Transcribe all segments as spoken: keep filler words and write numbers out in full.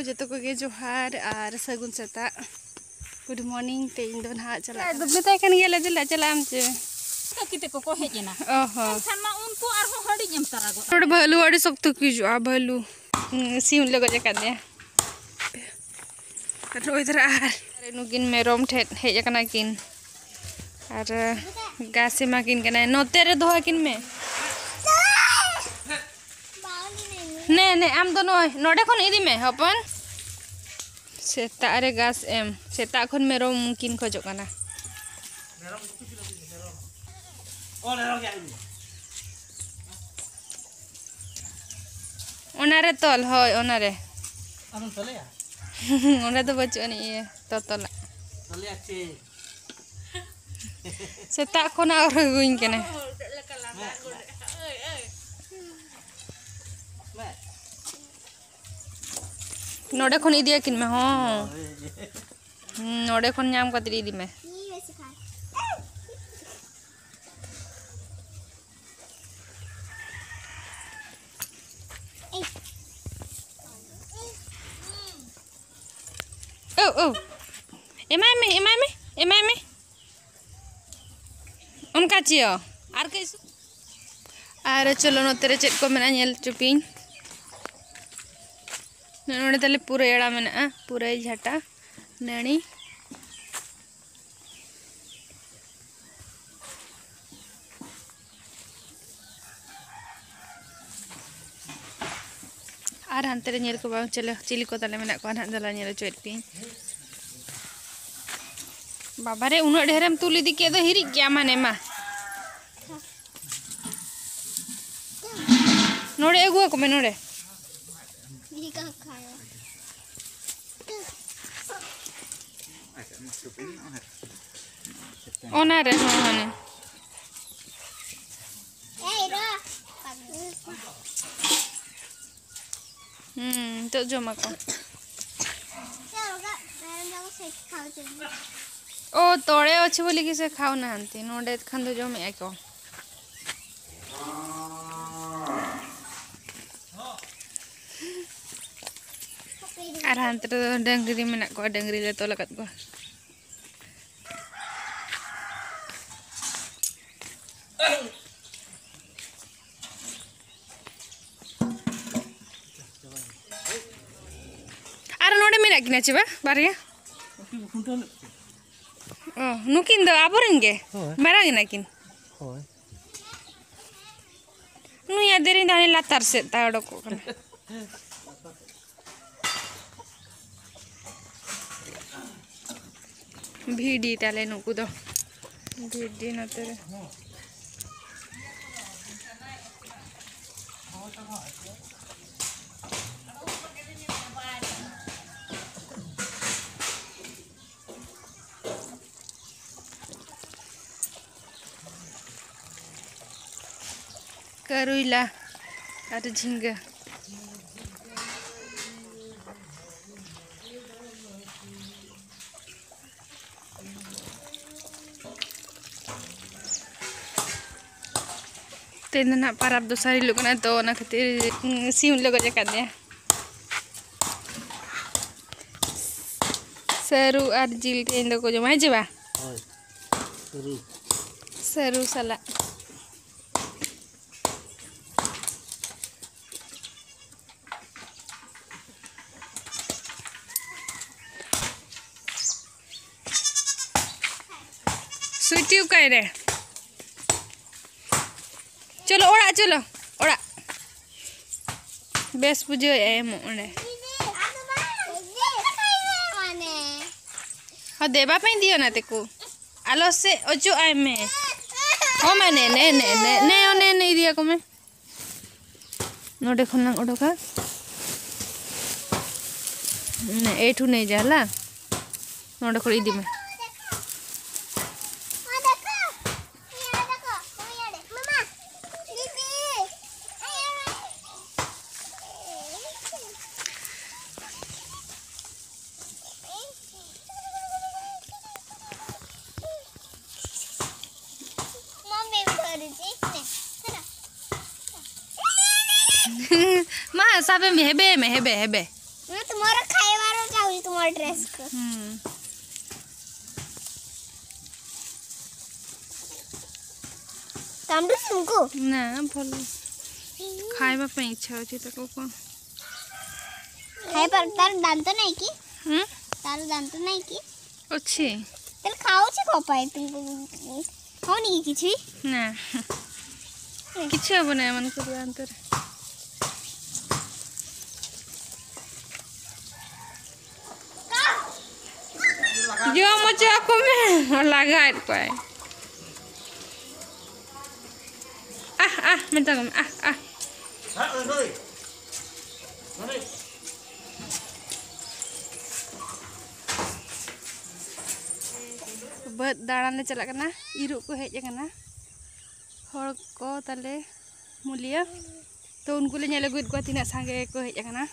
ᱡᱚᱛᱚ ᱠᱚᱜᱮ ᱡᱚᱦᱟᱨ ᱟᱨ ᱥᱟᱹᱜᱩᱱ ᱥᱮᱛᱟᱜ᱾ Good morning᱾ ᱛᱮᱦᱮᱧ ᱫᱚ ᱱᱟᱦᱟᱜ ᱪᱟᱞᱟᱜ ᱟᱫᱚ ᱢᱮᱛᱟᱭ ᱠᱟᱱ ᱜᱮᱭᱟᱞᱮ, ᱫᱮᱞᱟ ᱪᱟᱞᱟᱜ ᱟᱢ ᱪᱮ? ᱜᱟᱛᱮ ᱛᱟᱠᱚ ᱠᱚ ᱦᱮᱡ ᱮᱱᱟ᱾ ᱚ ᱦᱚᱸ᱾ ᱮᱱᱠᱷᱟᱱ ᱢᱟ ᱩᱱᱠᱩ ᱟᱨᱦᱚᱸ ᱦᱟᱹᱰᱤᱧ ᱮᱢ ᱛᱟᱨᱟ ᱜᱚᱫ᱾ ᱱᱚᱰᱮ ᱵᱷᱟᱹᱞᱩ ᱟᱹᱰᱤ ᱥᱚᱠᱛᱚ ᱠᱚ ᱦᱤᱡᱩᱜᱼᱟ, ᱵᱷᱟᱹᱞᱩ᱾ ᱦᱩᱸ, ᱥᱤᱢ ᱞᱮ ᱜᱚᱡ ᱟᱠᱟᱫᱮᱭᱟ᱾ ᱟᱨ ᱱᱩᱠᱤᱱ ᱢᱮᱨᱚᱢ ᱴᱷᱮᱱ ᱦᱮᱡ ᱟᱠᱟᱱᱟ ᱠᱤᱱ᱾ ᱟᱨ ᱜᱷᱟᱥ ᱮᱢᱟ ᱠᱤᱱ ᱠᱟᱱᱟᱭ, ᱱᱚᱛᱮ ᱨᱮ ᱫᱚᱦᱚ ᱠᱤᱱ ᱢᱮ᱾ ᱱᱮ, ᱱᱮ, ᱟᱢ ᱫᱚ ᱱᱚᱜᱼᱚᱭ ᱱᱚᱰᱮ ᱠᱷᱚᱱ ᱤᱫᱤ ᱢᱮ, ᱦᱚᱯᱚᱱ᱾ ᱥᱮᱛᱟᱜ ᱨᱮ ᱜᱷᱟᱥ ᱮᱢ, ᱥᱮᱛᱟᱜ ᱠᱷᱚᱱ ᱢᱮᱨᱚᱢ ᱠᱤᱱ ᱠᱷᱚᱡᱚᱜ ᱠᱟᱱᱟ᱾ ᱚᱱᱟᱨᱮ ᱛᱚᱞ, ᱦᱳᱭ, ᱚᱱᱟᱨᱮ᱾ ᱟᱢᱮᱢ ᱛᱚᱞᱮᱭᱟ? ᱚᱸᱰᱮ ᱫᱚ ᱵᱟᱹᱪᱩᱜ ᱟᱹᱱᱤᱡ ᱤᱭᱟᱹ, ᱛᱚᱛᱚᱞᱟᱜ᱾ ᱛᱚᱞᱮᱭᱟ ᱪᱮ? ᱥᱮᱛᱟᱜ ᱠᱷᱚᱱᱟᱜ ᱨᱩᱭ ᱠᱟᱱᱟ᱾ ᱢᱮ᱾ ᱢᱮ᱾ ᱱᱚᱰᱮ ᱠᱷᱚᱱ ᱤᱫᱤᱭᱟᱠᱤᱱ ᱢᱮ, ᱦᱚᱸ᱾ ᱦᱩᱸ, ᱱᱚᱰᱮ ᱠᱷᱚᱱ ᱧᱟᱢ ᱠᱟᱛᱮ ᱤᱫᱤ ᱢᱮ᱾ ᱳ, ᱳ᱾ ᱮᱢᱟᱭ ᱢᱮ, ᱮᱢᱟᱭ ᱢᱮ, ᱮᱢᱟᱭ ᱢᱮ᱾ ᱚᱱᱠᱟ ᱪᱮᱭᱚ᱾ ᱟᱨ ᱠᱟᱹᱡ ᱥᱩ-, ᱟᱨ ᱪᱚᱞᱚ, ᱱᱚᱛᱮ ᱨᱮ ᱪᱮᱫ ᱠᱚ ᱢᱮᱱᱟᱜᱼᱟ, ᱧᱮᱞ ᱦᱚᱪᱚ ᱯᱮᱭᱟᱹᱧ᱾ ᱱᱚᱰᱮ ᱛᱟᱞᱮ ᱯᱩᱨᱟᱹᱭ ᱟᱲᱟᱜ ᱢᱮᱱᱟᱜᱼᱟ, ᱯᱩᱨᱟᱹᱭ ᱡᱷᱟᱴᱟ ᱱᱟᱹᱲᱤ᱾ ᱟᱨ ᱦᱟᱱᱛᱮ ᱨᱮ ᱧᱮᱞ ᱠᱚ ᱵᱟᱝ, ᱪᱮᱞᱮ, ᱪᱤᱞᱤ ᱠᱚ ᱛᱟᱞᱮ ᱢᱮᱱᱟᱜ ᱠᱚᱣᱟ ᱱᱟᱦᱟᱜ, ᱫᱮᱞᱟ ᱧᱮᱞ ᱦᱚᱪᱚᱭᱮᱫ ᱯᱮᱭᱟᱹᱧ᱾ ᱵᱟᱵᱟ ᱨᱮ, ᱩᱱᱟᱹᱜ ᱰᱷᱮᱨᱮᱢ ᱛᱩᱞ ᱤᱫᱤ ᱠᱮᱫ ᱫᱚ, ᱦᱤᱨᱤᱡ ᱠᱮᱜᱼᱟ ᱢᱟᱱᱮ, ᱢᱟ᱾ ᱱᱚᱰᱮ ᱟᱹᱜᱩ ᱟᱠᱚ ᱢᱮ, ᱱᱚᱰᱮ᱾ ᱚᱱᱟ ᱨᱮ, ᱦᱚᱸ, ᱦᱟᱱᱮ᱾ ᱦᱩᱸ, ᱱᱤᱛᱚᱜ ᱡᱚᱢ ᱟᱠᱚ᱾ ᱳ, ᱛᱚᱲᱮ ᱚᱪᱷᱤ ᱵᱚᱞᱤ ᱠᱤᱥᱮ ᱠᱷᱟᱣ ᱱᱟᱦᱟᱱᱛᱤ, ᱱᱚᱰᱮ ᱠᱷᱟᱱ ᱫᱚ ᱡᱚᱢᱮᱜᱼᱟ ᱠᱚ᱾ ᱟᱨ ᱦᱟᱱᱛᱮ ᱨᱮᱫᱚ ᱰᱟᱹᱝᱨᱤ ᱢᱮᱱᱟᱜ ᱠᱚᱣᱟ, ᱰᱟᱹᱝᱨᱤ ᱞᱮ ᱛᱚᱞ ᱟᱠᱟᱫ ᱠᱚᱣᱟ᱾ ᱟᱨ ᱱᱚᱰᱮ ᱢᱮᱱᱟᱜ ᱠᱤᱱᱟ ᱪᱮ ᱵᱟ? ᱵᱟᱨᱭᱟ᱾ ᱚ, ᱱᱩᱠᱤᱱ ᱫᱚ ᱟᱵᱚᱨᱮᱱ ᱜᱮ? ᱦᱳᱭ᱾ ᱢᱟᱨᱟᱝ ᱮᱱᱟ ᱠᱤᱱ? ᱦᱳᱭ᱾ ᱱᱩᱭᱟᱜ ᱫᱮᱨᱮᱧ ᱫᱚ ᱦᱟᱱᱮ ᱞᱟᱛᱟᱨ ᱥᱮᱫ ᱛᱟᱭ ᱚᱰᱚᱠᱚᱜ ᱠᱟᱱᱟ᱾ ᱵᱷᱤᱰᱤ ᱛᱟᱞᱮ ᱱᱩᱠᱩ ᱫᱚ᱾ ᱵᱷᱤᱰᱤ ᱱᱚᱛᱮ ᱨᱮ᱾ ᱠᱟᱨᱩᱭᱞᱟ ᱟᱨ ᱡᱷᱤᱸᱜᱟᱹ᱾ ᱛᱮᱦᱮᱧ ᱫᱚ ᱱᱟᱦᱟᱜ ᱯᱟᱨᱟᱵᱽ ᱫᱚᱥᱟᱨ ᱦᱤᱞᱳᱜ ᱠᱟᱱᱟ, ᱛᱚ ᱚᱱᱟ ᱠᱷᱟᱹᱛᱤᱨ, ᱩᱸ, ᱥᱤᱢ ᱞᱮ ᱜᱚᱡ ᱟᱠᱟᱫᱮᱭᱟ᱾ ᱥᱟᱹᱨᱩ ᱟᱨ ᱡᱤᱞ ᱛᱮᱦᱮᱧ ᱫᱚᱠᱚ ᱡᱚᱢᱟ, ᱦᱮᱸ ᱪᱮ ᱵᱟ? ᱦᱳᱭ, ᱥᱟᱹᱨᱩ᱾ ᱥᱟᱹᱨᱩ ᱥᱟᱞᱟᱜ᱾ ᱥᱩᱭᱴᱤ ᱚᱠᱟᱭ ᱨᱮ? ᱪᱚᱞᱚ ᱚᱲᱟᱜ, ᱪᱚᱞᱚ ᱚᱲᱟᱜ᱾ ᱵᱮᱥ ᱵᱩᱡᱷᱟᱹᱣᱮᱫᱼᱟᱭ ᱮᱢᱚᱜ ᱚᱸᱰᱮ᱾ ᱦᱚ, ᱫᱮᱵᱟ ᱯᱮ ᱤᱫᱤᱭᱟ ᱚᱱᱟ ᱛᱮᱠᱚ᱾ ᱟᱞᱚ ᱥᱮ ᱚᱪᱚᱜ ᱟᱭ ᱢᱮ᱾ ᱦᱚ, ᱢᱟ ᱱᱮ, ᱱᱮ, ᱱᱮ, ᱱᱮ, ᱱᱮ, ᱚᱱᱮ, ᱱᱮ ᱤᱫᱤᱭᱟᱠᱚ ᱢᱮ᱾ ᱱᱚᱰᱮ ᱠᱷᱚᱱ ᱞᱟᱝ ᱚᱰᱚᱠᱟ᱾ ᱱᱮ, ᱮᱭᱴᱷᱩ ᱱᱮ ᱡᱟᱞᱟ᱾ ᱱᱚᱰᱮ ᱠᱷᱚᱱ ᱤᱫᱤ ᱢᱮ᱾ ᱢᱟ, ᱥᱟᱵᱮ ᱢᱮ, ᱦᱮᱵᱮ ᱢᱮ, ᱦᱮᱵᱮ, ᱦᱮᱵᱮ᱾ ମୋର ଖାଇବାର ଯାଉଛି ତୁମ ଡ୍ରେସକୁ। ହୁଁ। କାମୁଡୁଛି ତୁମକୁ? ନା, ଭଲ। ଖାଇବା ପାଇଁ ଇଚ୍ଛା ହଉଛି ତାକୁ, କ'ଣ? ଖାଇପାର, ତାର ଦାନ୍ତ ନାହିଁ କି? ହୁଁ? ତାର ଦାନ୍ତ ନାହିଁ କି? ଅଛି। ତାହେଲେ ଖାଉଛି କ'ଣ ପାଇଁ? ତୁମକୁ ହଉନି କି କିଛି? ନା। କିଛି ହବ ନାହିଁ ଏମାନଙ୍କୁ, ଦାନ୍ତରେ। ᱡᱚᱢ ᱦᱚᱪᱚ ᱟᱠᱚ ᱢᱮ᱾ ᱞᱟᱜᱟᱭᱮᱫ ᱠᱚᱣᱟᱭ᱾ ᱟᱦ, ᱟᱦ, ᱢᱮᱛᱟ ᱠᱚ ᱢᱮ, ᱟᱦ, ᱟᱦ᱾ ᱵᱟᱹᱫᱽ ᱫᱟᱬᱟᱱ ᱞᱮ ᱪᱟᱞᱟᱜ ᱠᱟᱱᱟ, ᱤᱨᱚᱜ ᱠᱚ ᱦᱮᱡ ᱟᱠᱟᱱᱟ ᱦᱚᱲ ᱠᱚ ᱛᱟᱞᱮ ᱢᱩᱞᱤᱭᱟᱹ᱾ ᱛᱚ, ᱩᱱᱠᱩ ᱞᱮ ᱧᱮᱞ ᱟᱹᱜᱩᱭᱮᱫ ᱠᱚᱣᱟ ᱛᱤᱱᱟᱹᱜ ᱥᱟᱸᱜᱮ ᱠᱚ ᱦᱮᱡ ᱟᱠᱟᱱᱟ᱾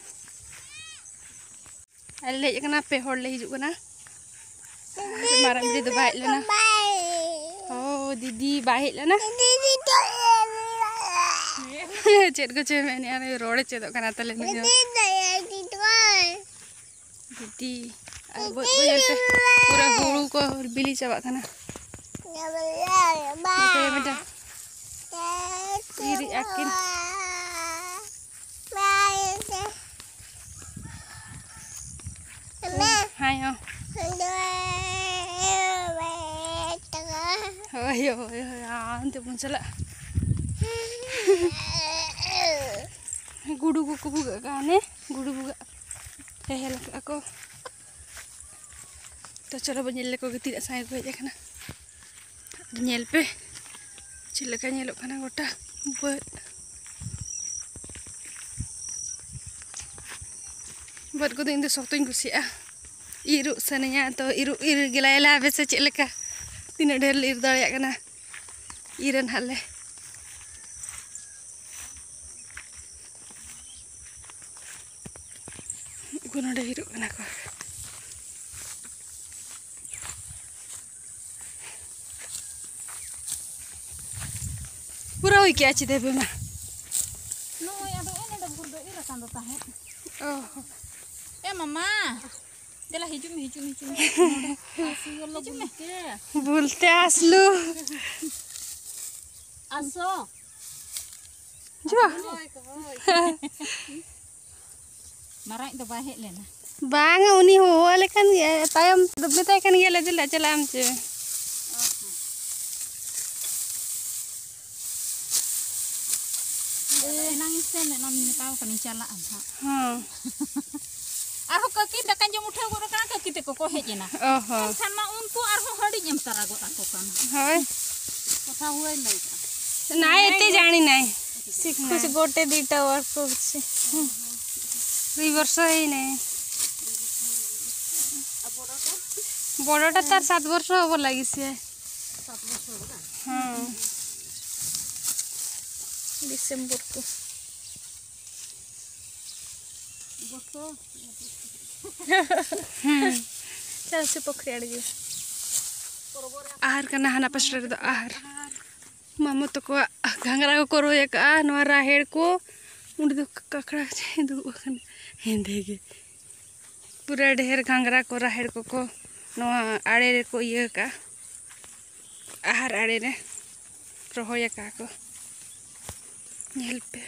ᱟᱞᱮ ᱞᱮ ᱦᱮᱡ ᱟᱠᱟᱱᱟ, ᱯᱮ ᱦᱚᱲ ᱞᱮ ᱦᱤᱡᱩᱜ ᱠᱟᱱᱟ᱾ ᱢᱟᱨᱟᱝ ᱫᱤᱫᱤ ᱫᱚ ᱵᱟᱭ ᱦᱮᱡ ᱞᱮᱱᱟ᱾ ᱚ, ᱫᱤᱫᱤ ᱵᱟᱭ ᱦᱮᱡ ᱞᱮᱱᱟ᱾ ᱪᱮᱫ ᱠᱚᱪᱚᱭ ᱢᱮᱱᱮᱫᱼᱟ, ᱱᱩᱭ ᱨᱚᱲᱮ ᱪᱮᱫᱚᱜ ᱠᱟᱱᱟ ᱛᱟᱞᱮ ᱱᱩᱭ ᱫᱚ᱾ ᱫᱤᱫᱤ, ᱟᱨ ᱵᱟᱹᱫᱽ ᱵᱟᱹᱭᱦᱟᱹᱲ ᱛᱮ ᱯᱩᱨᱟᱹ ᱦᱩᱲᱩ ᱠᱚ ᱵᱤᱞᱤ ᱪᱟᱵᱟᱜ ᱠᱟᱱᱟ᱾ ᱱᱚᱛᱮ ᱢᱤᱫᱴᱟᱝ ᱤᱨᱮᱜᱼᱟ ᱠᱤᱱ᱾ ᱦᱮᱸ, ᱦᱮᱸ᱾ ᱦᱳᱭ, ᱦᱳᱭ, ᱦᱳᱭ, ᱚᱱᱛᱮ ᱵᱚᱱ ᱪᱟᱞᱟᱜᱼᱟ᱾ ᱜᱩᱰᱩ ᱠᱚᱠᱚ ᱵᱷᱩᱜᱟᱹᱜ ᱠᱟᱱᱟ, ᱚᱱᱮ ᱜᱩᱰᱩ ᱵᱷᱩᱜᱟᱹᱜ ᱦᱮᱦᱮᱞ ᱠᱟᱜᱼᱟ ᱠᱚ᱾ ᱛᱚ, ᱪᱚᱞᱚ ᱵᱚᱱ ᱧᱮᱞ ᱞᱮᱠᱚ ᱜᱮ, ᱛᱤᱱᱟᱹᱜ ᱥᱟᱸᱜᱮ ᱠᱚ ᱦᱮᱡ ᱟᱠᱟᱱᱟ᱾ ᱧᱮᱞ ᱯᱮ, ᱪᱮᱫ ᱞᱮᱠᱟ ᱧᱮᱞᱚᱜ ᱠᱟᱱᱟ ᱜᱚᱴᱟ ᱵᱟᱹᱫᱽ᱾ ᱵᱟᱹᱫᱽ ᱠᱚᱫᱚ ᱤᱧ ᱫᱚ ᱥᱚᱠᱛᱚᱧ ᱠᱩᱥᱤᱭᱟᱜᱼᱟ᱾ ᱤᱨᱚᱜ ᱥᱟᱱᱟᱧᱟ, ᱛᱚ ᱤᱨᱚᱜ, ᱤᱨ ᱜᱮᱞᱟᱭ ᱞᱮ ᱦᱟᱯᱮ ᱥᱮ ᱪᱮᱫ ᱞᱮᱠᱟ, ᱛᱤᱱᱟᱹᱜ ᱰᱷᱮᱨ ᱞᱮ ᱤᱨ ᱫᱟᱲᱮᱭᱟᱜ ᱠᱟᱱᱟ᱾ ᱤᱨ ᱱᱟᱦᱟᱜ ᱞᱮ᱾ ᱩᱱᱠᱩ ᱱᱚᱰᱮ ᱤᱨᱚᱜ ᱠᱟᱱᱟ ᱠᱚ᱾ ᱯᱩᱨᱟᱹ ᱦᱩᱭ ᱠᱮᱜᱼᱟ ᱪᱮᱫᱮ ᱵᱮᱢᱟ? ᱱᱚᱜᱼᱚᱭ ᱟᱫᱚ ᱮᱱ ᱱᱚᱰᱮ ᱵᱷᱳᱨ ᱫᱚ ᱤᱨ ᱟᱠᱟᱱ ᱫᱚ ᱛᱟᱦᱮᱸᱫ᱾ ᱚ ᱦᱚᱸ᱾ ᱮ ᱢᱟᱢᱟ, ᱫᱮᱞᱟ ᱦᱤᱡᱩᱜ ᱢᱮ, ᱦᱤᱡᱩᱜ ᱢᱮ, ᱦᱤᱡᱩᱜ ᱢᱮ᱾ ᱱᱚᱰᱮ ᱟᱥᱤ ᱭᱟᱞᱟ ᱦᱤᱡᱩᱜ ᱢᱮ᱾ ᱵᱩᱞᱛᱮ᱾ ᱵᱩᱞᱛᱮ ᱟᱥᱞᱩ᱾ ᱟᱥᱚ᱾ ᱡᱚ᱾ ᱢᱟᱨᱟᱝ ᱫᱚ ᱵᱟᱭ ᱦᱮᱡ ᱞᱮᱱᱟ᱾ ᱵᱟᱝᱟ, ᱩᱱᱤ ᱦᱚᱦᱚᱣᱟᱞᱮ ᱠᱟᱱ ᱜᱮᱭᱟ, ᱛᱟᱭᱚᱢ ᱢᱮᱛᱟᱭ ᱠᱟᱱ ᱜᱮᱭᱟᱞᱮ, "ᱫᱮᱞᱟ ᱪᱟᱞᱟᱜ ᱟᱢ ᱪᱮ?" ᱟᱫᱚ ᱮᱱᱟᱝ ᱤᱧ ᱥᱮᱱ ᱞᱮᱱᱟ, ᱢᱮᱛᱟᱣ ᱠᱟᱹᱱᱟᱹᱧ, "ᱪᱟᱞᱟᱜ ᱟᱢ ᱦᱟᱸᱜ᱾" ᱦᱚᱸ᱾ ᱟᱨᱦᱚᱸ ᱠᱟᱹᱠᱤ ᱫᱟᱠᱟᱧ ᱡᱚᱢ ᱩᱴᱷᱟᱹᱣ ᱜᱚᱫ ᱟᱠᱟᱱᱟ, ᱠᱟᱹᱠᱤ ᱛᱮᱠᱚ ᱠᱚ ᱦᱮᱡ ᱮᱱᱟ᱾ ᱚ ᱦᱚᱸ᱾ ᱮᱱᱠᱷᱟᱱ ᱢᱟ ᱩᱱᱠᱩ ᱟᱨᱦᱚᱸ ᱦᱟᱹᱰᱤᱧ ᱮᱢ ᱛᱟᱨᱟ ᱜᱚᱫ ᱟᱠᱚ ᱠᱟᱱᱟ᱾ ᱦᱳᱭ᱾ ᱠᱟᱛᱷᱟ ᱦᱩᱭ ᱞᱟᱹᱭ ᱠᱟᱜᱼᱟ᱾ ᱱᱟᱭ ᱮᱛᱮ ᱡᱟᱹᱱᱤ ᱱᱟᱭ᱾ শিক্ষক গোটে দুইটা ওয়ার্ক করছে। দুই বর্ষ হয়নি। বড়টা তার সাত বর্ষ হব লাগিছে। হ্যাঁ। ডিসেম্বরକୁ। ᱦᱩᱸ᱾ ᱪᱟᱞᱟᱜ ᱥᱮ ᱯᱩᱠᱷᱨᱤ ᱟᱲᱮ ᱜᱮ᱾ ᱟᱦᱟᱨ ᱠᱟᱱᱟ, ᱦᱟᱱᱟ ᱯᱟᱥᱴᱟ ᱨᱮᱫᱚ ᱟᱦᱟᱨ᱾ ᱢᱟᱢᱚ ᱛᱟᱠᱚᱣᱟᱜ ᱜᱷᱟᱸᱜᱽᱨᱟ ᱠᱚᱠᱚ ᱨᱚᱦᱚᱭ ᱟᱠᱟᱜᱼᱟ, ᱱᱚᱣᱟ ᱨᱟᱦᱮᱲ ᱠᱚ᱾ ᱚᱸᱰᱮ ᱫᱚ ᱠᱟᱠᱲᱟ ᱪᱮᱬᱮ ᱫᱩᱲᱩᱵ ᱟᱠᱟᱱᱟ, ᱦᱮᱸᱫᱮ ᱜᱮ᱾ ᱯᱩᱨᱟᱹ ᱰᱷᱮᱨ ᱜᱷᱟᱸᱜᱽᱨᱟ ᱠᱚ, ᱨᱟᱦᱮᱲ ᱠᱚᱠᱚ ᱱᱚᱣᱟ ᱟᱲᱮ ᱨᱮᱠᱚ ᱤᱭᱟᱹ ᱟᱠᱟᱜᱼᱟ, ᱟᱦᱟᱨ ᱟᱲᱮ ᱨᱮ ᱨᱚᱦᱚᱭ ᱟᱠᱟᱜᱼᱟ ᱠᱚ᱾ ᱧᱮᱞ ᱯᱮ,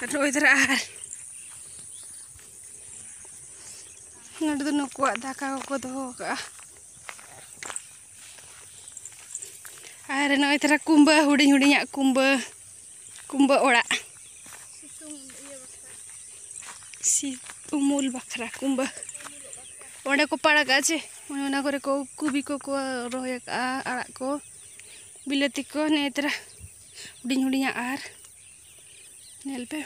ᱟᱨ ᱱᱚᱜᱼᱚᱭ ᱫᱷᱟᱨᱟ ᱟᱦᱟᱨ᱾ ᱱᱚᱰᱮ ᱫᱚ ᱱᱩᱠᱩᱣᱟᱜ ᱫᱟᱠᱟ ᱠᱚᱠᱚ ᱫᱚᱦᱚ ᱟᱠᱟᱜᱼᱟ᱾ ᱟᱨ ᱱᱚᱜᱼᱚᱭ ᱛᱟᱨᱟ ᱠᱩᱢᱵᱟᱹ, ᱦᱩᱰᱤᱧ ᱦᱩᱰᱤᱧᱟᱜ ᱠᱩᱢᱵᱟᱹ, ᱠᱩᱢᱵᱟᱹ ᱚᱲᱟᱜ᱾ ᱥᱤ-, ᱩᱢᱩᱞ ᱵᱟᱠᱷᱨᱟ ᱠᱩᱢᱵᱟᱹ᱾ ᱚᱸᱰᱮ ᱠᱚ ᱯᱟᱲᱟᱜᱟ ᱪᱮ, ᱚᱱᱮ ᱚᱱᱟ ᱠᱚᱨᱮ ᱠᱚ ᱠᱚᱵᱤ ᱠᱚᱠᱚ ᱨᱚᱦᱚᱭ ᱟᱠᱟᱜᱼᱟ, ᱟᱲᱟᱜ ᱠᱚ, ᱵᱤᱞᱟᱹᱛᱤ ᱠᱚ, ᱱᱮᱛᱨᱟ ᱦᱩᱰᱤᱧ ᱦᱩᱰᱤᱧᱟᱜ ᱟᱨ ᱧᱮᱞ ᱯᱮ᱾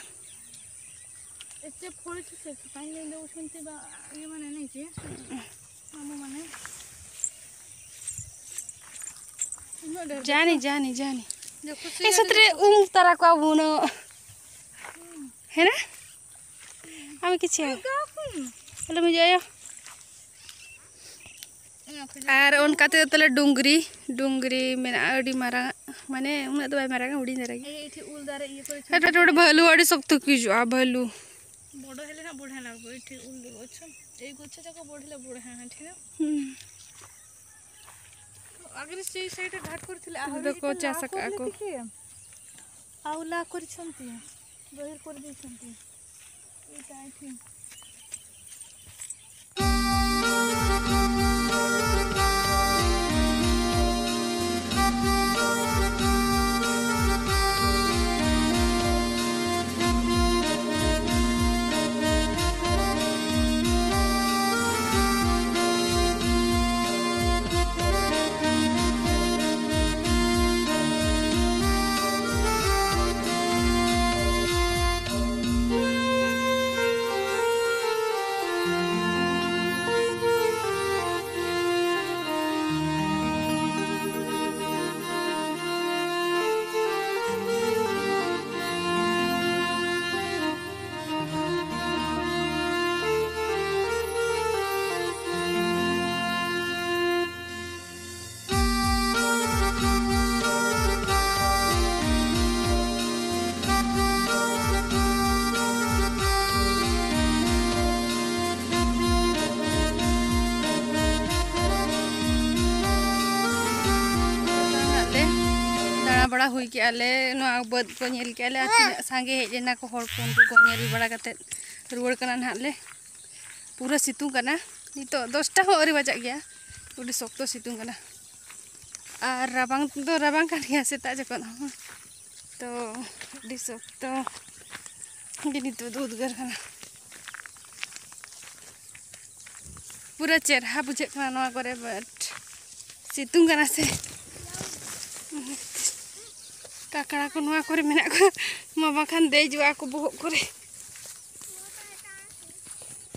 ᱮᱛᱮ ᱯᱷᱚᱞ ᱪᱮ ᱥᱮ ᱠᱷᱟᱯᱟᱧ ᱞᱟᱹᱭ ᱫᱚ ᱩᱥᱩᱱ ᱛᱮ ᱵᱟ ᱤᱭᱟᱹ ᱢᱟᱱᱮ ᱱᱤᱡᱮ ᱢᱟᱢᱩ ᱢᱟᱱᱮ ᱩᱱᱟᱹᱜ ᱰᱷᱮᱨ ᱡᱟᱱᱤ, ᱡᱟᱱᱤ, ᱡᱟᱱᱤ᱾ ᱡᱚᱠᱷᱚᱱ ᱮ ᱥᱮ ᱥᱟᱛᱨᱮ ᱩᱢ ᱛᱟᱨᱟ ᱠᱚ ᱟᱵᱚ ᱩᱱᱟᱹᱜ᱾ ᱦᱮᱸ ᱨᱮ? ᱟᱢ ᱠᱤᱪᱷᱩ? ᱜᱟᱯᱩ᱾ ᱟᱞᱚᱢ ᱦᱤᱡᱩᱜ ᱟᱭᱳ᱾ ᱟᱨ ᱚᱱᱠᱟ ᱛᱮᱫᱚ ᱛᱟᱦᱞᱮ ᱰᱩᱝᱨᱤ, ᱰᱩᱝᱨᱤ ᱢᱮᱱᱟᱜᱼᱟ ᱟᱹᱰᱤ ᱢᱟᱨᱟᱝ, ᱢᱟᱱᱮ ᱩᱱᱟᱹᱜ ᱫᱚ ᱵᱟᱭ ᱢᱟᱨᱟᱝᱟ, ᱦᱩᱰᱤᱧ ᱫᱷᱟᱨᱟ ᱜᱮ᱾ ᱮᱭ, ᱮᱭᱴᱷᱤ ᱩᱞ ᱫᱟᱨᱮ ᱤᱭᱟᱹ ᱠᱚᱨᱮ ᱟᱨ ᱱᱚᱰᱮ ᱵᱷᱟᱹᱞᱩ ᱟᱹᱰᱤ ᱥᱚᱠᱛᱚ ᱠᱚ ᱦᱤᱡᱩᱜᱼᱟ, ᱵᱷᱟᱹᱞᱩ᱾ ବଡ଼ ହେଲେ ନା ବଢ଼ିଆ ଲାଗିବ। ଏଠି ଉଲ୍ ଗଛ, ଏଇ ଗଛ ଯାକ ବଢ଼ିଲେ ବଢ଼ିଆ, ହଁ, ଠିକ୍ ନା? ହୁଁ। ଆଗରେ ସେଇ ସାଇଡ଼ରେ ଘାଟ କରିଥିଲେ, ଆହୁରି ଏତେ ଲାଭ କରିଲେ ଟିକେ। ଆଉ ଲାଭ କରିଛନ୍ତି, ଗହିର କରିଦେଇଛନ୍ତି। ଏଇଟା ଏଠି। ᱫᱟᱬᱟ ᱵᱟᱲᱟ ᱦᱩᱭ ᱠᱮᱜᱼᱟ ᱞᱮ, ᱱᱚᱣᱟ ᱵᱟᱹᱫᱽ ᱠᱚ ᱧᱮᱞ ᱠᱮᱜᱼᱟ ᱞᱮ, ᱟᱨ ᱛᱤᱱᱟᱹᱜ ᱥᱟᱸᱜᱮ ᱦᱮᱡ ᱞᱮᱱᱟ ᱠᱚ ᱦᱚᱲ ᱠᱚ, ᱩᱱᱠᱩ ᱠᱚ ᱧᱮᱞ ᱵᱟᱲᱟ ᱠᱟᱛᱮᱫ ᱨᱩᱣᱟᱹᱲ ᱠᱟᱱᱟ ᱱᱟᱦᱟᱜ ᱞᱮ᱾ ᱯᱩᱨᱟᱹ ᱥᱤᱛᱩᱝ ᱠᱟᱱᱟ, ᱱᱤᱛᱚᱜ ᱫᱚᱥᱴᱟ ᱦᱚᱸ ᱟᱹᱣᱨᱤ ᱵᱟᱡᱟᱜ ᱜᱮᱭᱟ, ᱟᱹᱰᱤ ᱥᱚᱠᱛᱚ ᱥᱤᱛᱩᱝ ᱠᱟᱱᱟ᱾ ᱟᱨ ᱨᱟᱵᱟᱝ ᱫᱚ ᱨᱟᱵᱟᱝ ᱠᱟᱱ ᱜᱮᱭᱟ ᱥᱮᱛᱟᱜ ᱡᱚᱠᱷᱚᱱ ᱦᱚᱸ, ᱛᱚ ᱟᱹᱰᱤ ᱥᱚᱠᱛᱚ ᱜᱮ ᱱᱤᱛᱚᱜ ᱫᱚ ᱩᱫᱽᱜᱟᱹᱨ ᱠᱟᱱᱟ᱾ ᱯᱩᱨᱟᱹ ᱪᱮᱨᱦᱟ ᱵᱩᱡᱷᱟᱹᱜ ᱠᱟᱱᱟ ᱱᱚᱣᱟ ᱠᱚᱨᱮ, but ᱥᱤᱛᱩᱝ ᱠᱟᱱᱟ ᱥᱮ᱾ ᱠᱟᱠᱲᱟ ᱠᱚ ᱱᱚᱣᱟ ᱠᱚᱨᱮ ᱢᱮᱱᱟᱜ ᱠᱚᱣᱟ, ᱢᱟ ᱵᱟᱠᱷᱟᱱ ᱫᱮᱡᱚᱜᱼᱟ ᱠᱚ ᱵᱚᱦᱚᱜ ᱠᱚᱨᱮ᱾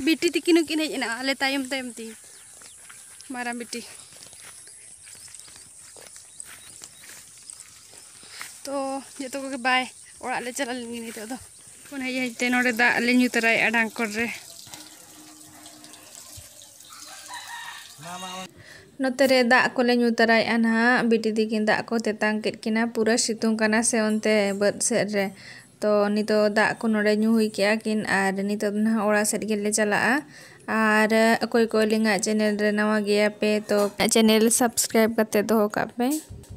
ᱵᱤᱴᱤ ᱛᱤᱠᱤᱱ ᱦᱚᱸᱠᱤᱱ ᱦᱮᱡ ᱮᱱᱟ ᱟᱞᱮ ᱛᱟᱭᱚᱢ ᱛᱟᱭᱚᱢ ᱛᱮ, ᱢᱟᱨᱟᱝ ᱵᱤᱴᱤ᱾ ᱛᱚ ᱡᱚᱛᱚ ᱠᱚᱜᱮ ᱵᱟᱭ, ᱚᱲᱟᱜ ᱞᱮ ᱪᱟᱞᱟᱣ ᱞᱮᱱ ᱜᱮ ᱱᱤᱛᱚᱜ ᱫᱚ᱾ ᱯᱷᱳᱱ ᱦᱮᱡ ᱦᱮᱡ ᱛᱮ ᱱᱚᱰᱮ ᱫᱟᱜ ᱞᱮ ᱧᱩ ᱛᱚᱨᱟᱭᱮᱫᱼᱟ ᱰᱷᱟᱝᱠᱚᱲ ᱨᱮ᱾ ᱱᱚᱛᱮ ᱨᱮ ᱫᱟᱜ ᱠᱚᱞᱮ ᱧᱩ ᱛᱚᱨᱟᱭᱮᱫᱼᱟ ᱱᱟᱦᱟᱜ᱾ ᱵᱤᱴᱤ ᱛᱤᱠᱤᱱ ᱫᱟᱜ ᱠᱚ ᱛᱮᱛᱟᱝ ᱠᱮᱫ ᱠᱤᱱᱟ, ᱯᱩᱨᱟᱹ ᱥᱤᱛᱩᱝ ᱠᱟᱱᱟ ᱥᱮ ᱚᱱᱛᱮ ᱵᱟᱹᱫᱽ ᱥᱮᱫ ᱨᱮ᱾ ᱛᱚ ᱱᱤᱛᱚᱜ ᱫᱟᱜ ᱠᱚ ᱱᱚᱰᱮ ᱧᱩ ᱦᱩᱭ ᱠᱮᱜᱼᱟ ᱠᱤᱱ, ᱟᱨ ᱱᱤᱛᱚᱜ ᱫᱚ ᱱᱟᱦᱟᱜ ᱚᱲᱟᱜ ᱥᱮᱫ ᱜᱮᱞᱮ ᱪᱟᱞᱟᱜᱼᱟ᱾ ᱟᱨ ᱚᱠᱚᱭ ᱠᱚ ᱟᱹᱞᱤᱧᱟᱜ ᱪᱮᱱᱮᱞ ᱨᱮ ᱱᱟᱣᱟ ᱜᱮᱭᱟ ᱯᱮ, ᱛᱚ ᱪᱮᱱᱮᱞ ᱥᱟᱵᱥᱠᱨᱟᱭᱤᱵ ᱠᱟᱛᱮ ᱫᱚᱦᱚ ᱠᱟᱜ ᱯᱮ᱾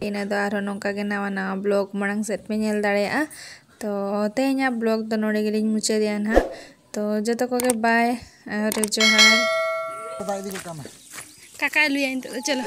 ᱤᱱᱟᱹ ᱫᱚ ᱟᱨᱦᱚᱸ ᱱᱚᱝᱠᱟ ᱜᱮ ᱱᱟᱣᱟ ᱱᱟᱣᱟ ᱵᱞᱚᱜ ᱢᱟᱲᱟᱝ ᱥᱮᱫ ᱯᱮ ᱧᱮᱞ ᱫᱟᱲᱮᱭᱟᱜᱼᱟ᱾ ᱛᱚ ᱛᱮᱦᱮᱧᱟᱜ ᱵᱞᱚᱜ ᱫᱚ ᱱᱚᱰᱮ ᱜᱮᱞᱤᱧ ᱢᱩᱪᱟᱹᱫᱮᱜᱼᱟ ᱱᱟᱦᱟᱜ᱾ ᱛᱚ ᱡᱚᱛᱚ ᱠᱚᱜᱮ ᱵᱟᱭ ᱟᱨ ᱡᱚᱦᱟᱨ᱾ ᱠᱟᱠᱟᱭ ᱞᱩᱭᱟ ᱱᱤᱛᱚᱜ ᱫᱚ, ᱪᱚᱞᱚ᱾